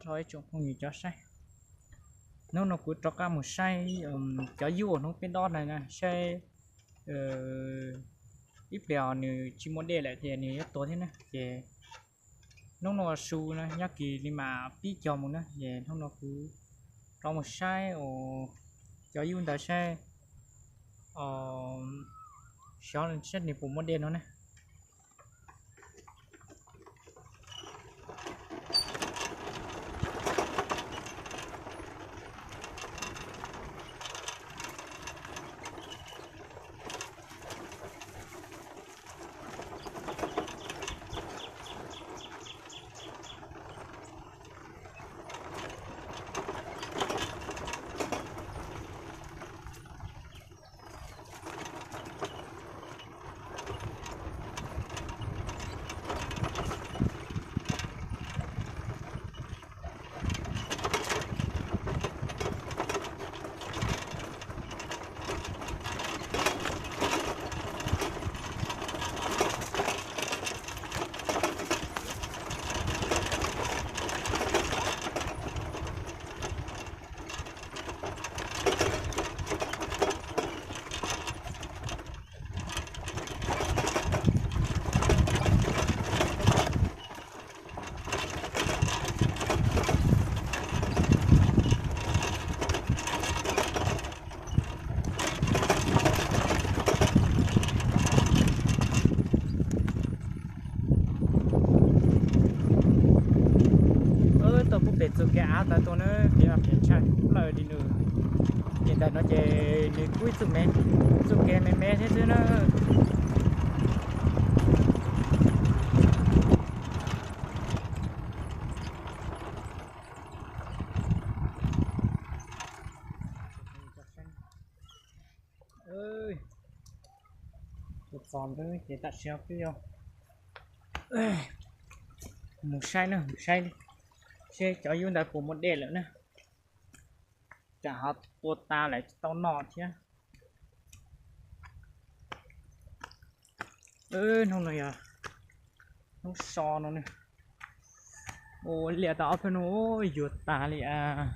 Ib tsoom phooj ywg cov saib, hnub no kuv rov qab mus saib cov yub uas hnub peb dob na, saib ib pliag nws tsis muaj dej lawm ces nws yuav tuag thiab na. Ces hnub no su na, nyob kis li mas pib cog mus na, ces hnub no kuv rov mus saib cov yub ntawd saib, xyov saib nws puas muaj dej no na. Tuaj pub pem txoj kev av tas tuaj na, kev mas phem tshaj plaws li nws. Ces ntawm no ces nws kuj ib txoj me, txoj kev me me thiab xwb na. Tus txog ntawd ces tam sim no peb yuav mus saib na, mus saib seb cov yub ntawd puas muaj dej lawm na. Tsam ho tua tas lawm tsis tau noj thiab. Hnub no yog hnub so no ne. Ua liaj tau ob peb hnub yuav tas li as.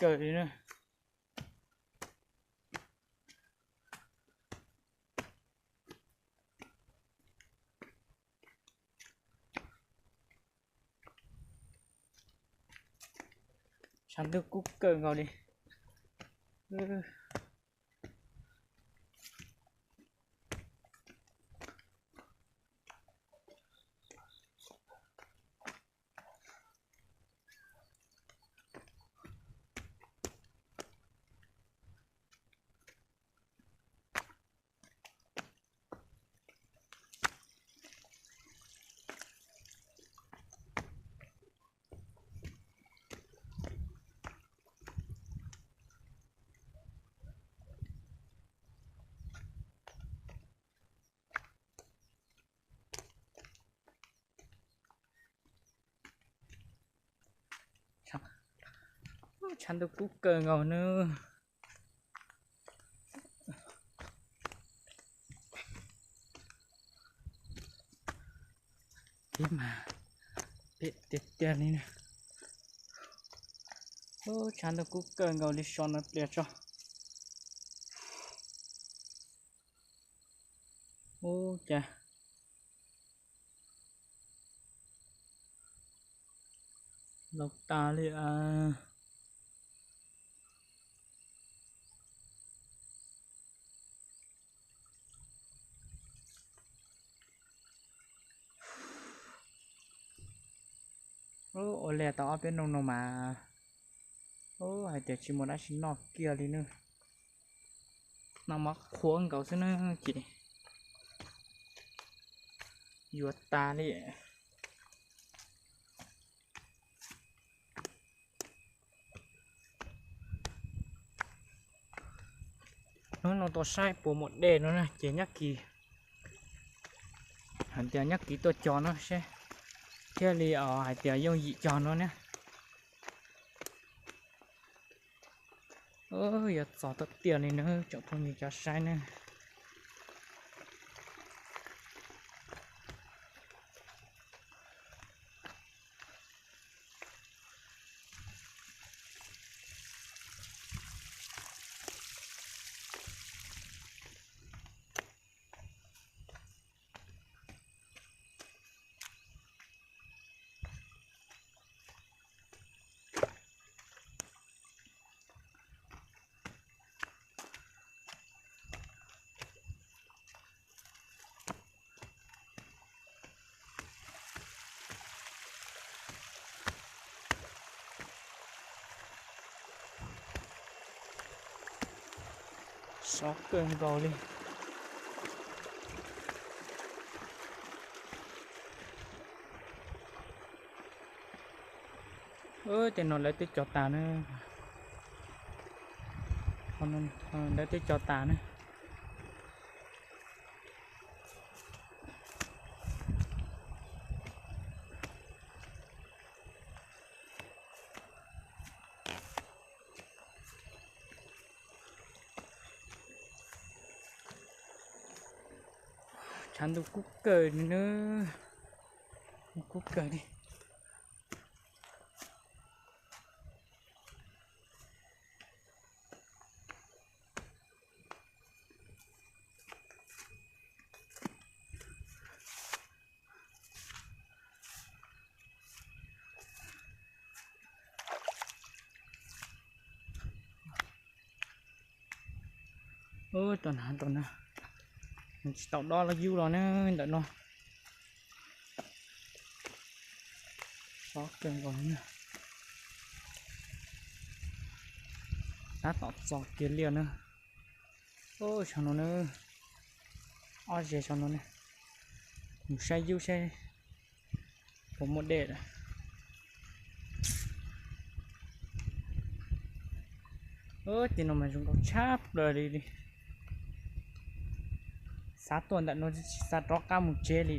Kawg li na. Tshav ntuj kub kawg nkaus li. Tshav ntuj kub kawg nkaus nawb. Ib mas pem tiag tiag li. Tshav ntuj kub kawg nkaus li so no pliag tso. Ub cas laus tas li as. Ua liaj tau ob peb hnub no mas Hais tias tsis muaj dab tsi noj kiag li na. Noj mov qhuav nkaus xwb na ces yuav tas li. Hnub no tuaj saib puas muaj dej no na ces nyob kis, hais tias nyob kis tuaj cog no seb thiaj li hais tias yooj yim cog no na. Yuav txog tiag tiag li na tsoom phooj ywg cov saib na. Sov kawg nkaus li. Tej no lawv twb cog tas na. Lawv twb cog tas na. Tshav ntuj kub kawg li na. Kub kawg li. Ub, rau na, rau na, nws tsis tau dob los yub los ne ntawm no. Sov kawg nkaus na. Tab tom txog kiag liaj na. Ub, saum no na, ob zeg saum no na. Mus saib yub saib puas muaj dej lawm. Ub, tim no mas zoo nkauj tshaj plaws li li. Xav tuaj ntawm no tsis xav rov qab mus tsev li.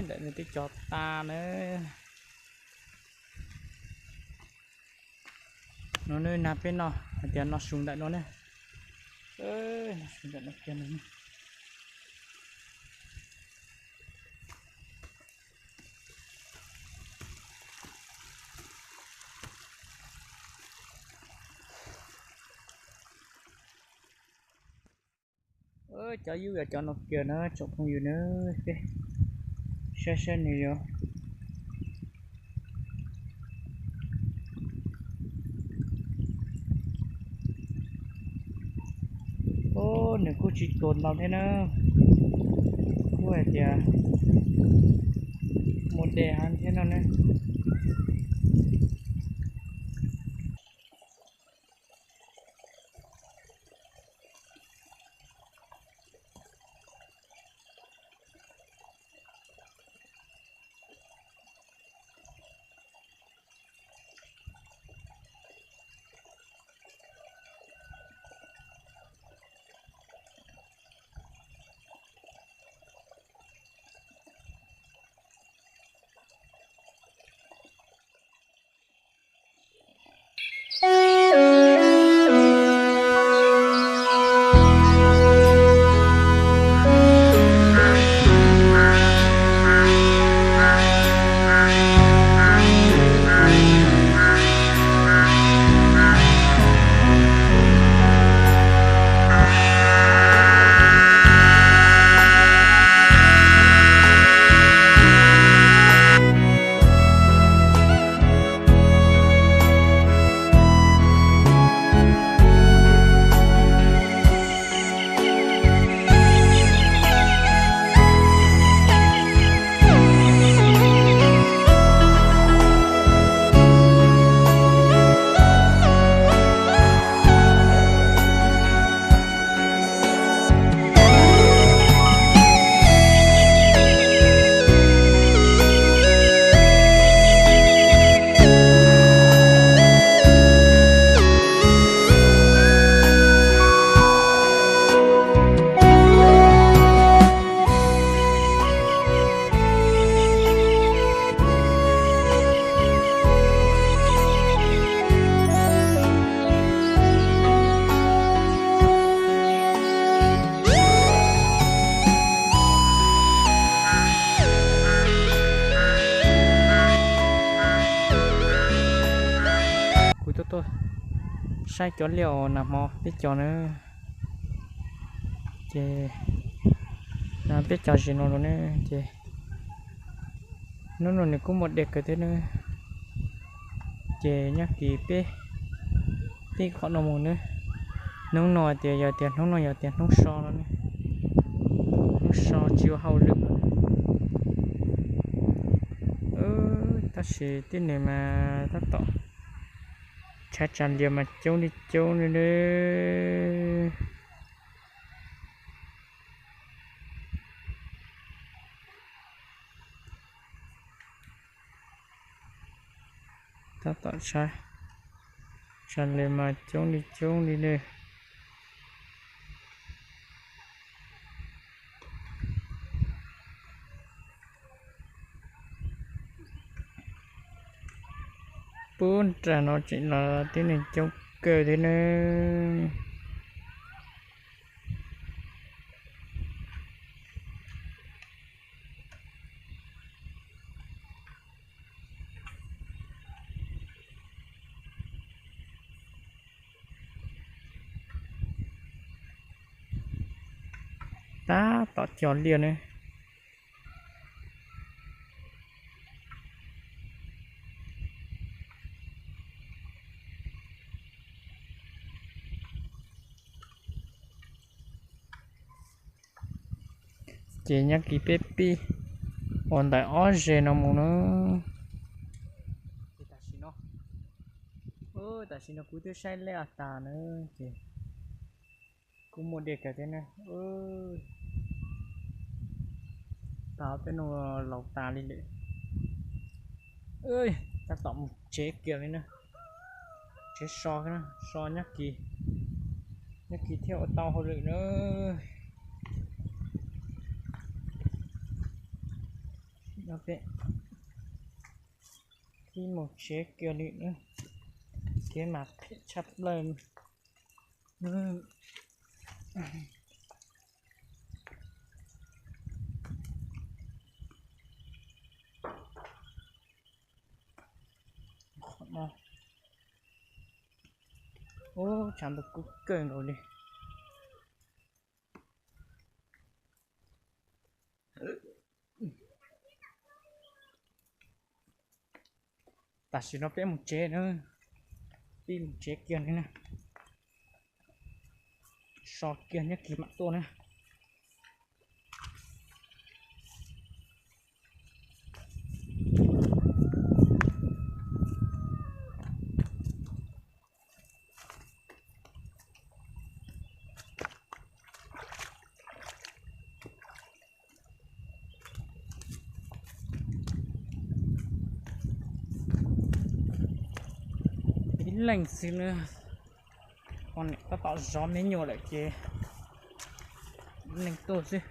Ntawm no twb cog tas na. No nws nag peb no hais tias no su ntawm no ne. No su ntawm no kiag no. Cov yub yog cov no kiag na tsoom phooj ywg na. Peb saib saib nws yog. Ub, nws kuj tsis tuag ntau thiab na. Kuj hais tias muaj dej heev thiab no ne. tuaj saib cov liaj uas nag hmo peb cog na. Ces peb cog zim no rau ne, ces hnub no nws kuj muaj dej kawg thiab na. Ces nyob kis peb tib qhov no mus na. Hnub no tias yog tias hnub no yog tias hnub so no ne, hnub so tsis ua hauj lwm no. Tab sis tib neeg mas tab tom tshav tsa lias mas coob li coob li. Tab tom tshav tsa lias mas coob li coob li ne. Pub nram no tseem los tib neeg coob kawg thiab ne. Tab tom cog liaj ne. Ces nyob kis peb pib ua ntawm ob ze no mus na. Ces tam sim no, tam sim no kuv twb saib liaj tas na, ces kuj muaj dej kawg thiab na. Tau tej no laus tas li lawm. Tab tom mus tsev kiag li na. Tsev so, so nyob kis, nyob kis thiaj ua tau hauj lwm na. Peb mus tsev kiag li na. Kev mas phem tshaj plaws. Ub, tshav ntuj kub kawg nkaus li. Tam sim no peb mus tsev na, peb mus tsev kiag li na. So kiag nyob kis mam tuaj na. Ib leeg xwb na, tab tom zov me nyuam lawm ces ib leeg tuaj xwb.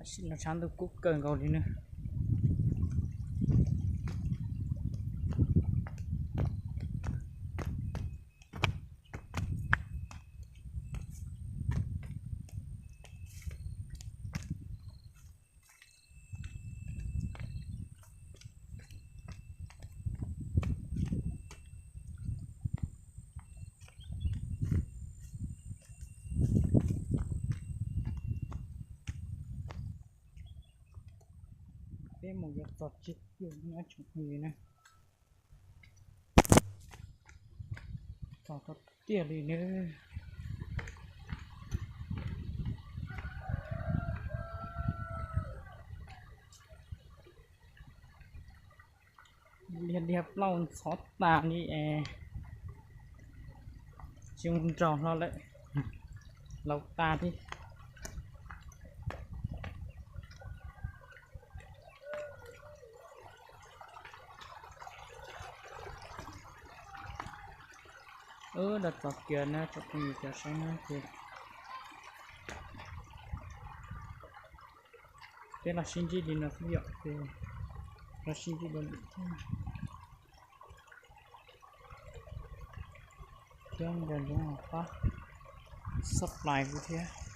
Tam sim no tshav ntuj kub kawg nkaus li na. Peb mus yuav txog tsev kiag na tsoom phooj ywg na. Txog tau tiag li nawb. Yog plaub ntxhov tas li es tsis mus nraus hlo lawm, laus tas li. Wb los txog kiag na tsoom phooj ywg cov saib na ces peb los sib ntsib li no xwb yom, ces los sib ntsib dua lwm thiab. Thiab nco ntsoov pab supply kuv thiab.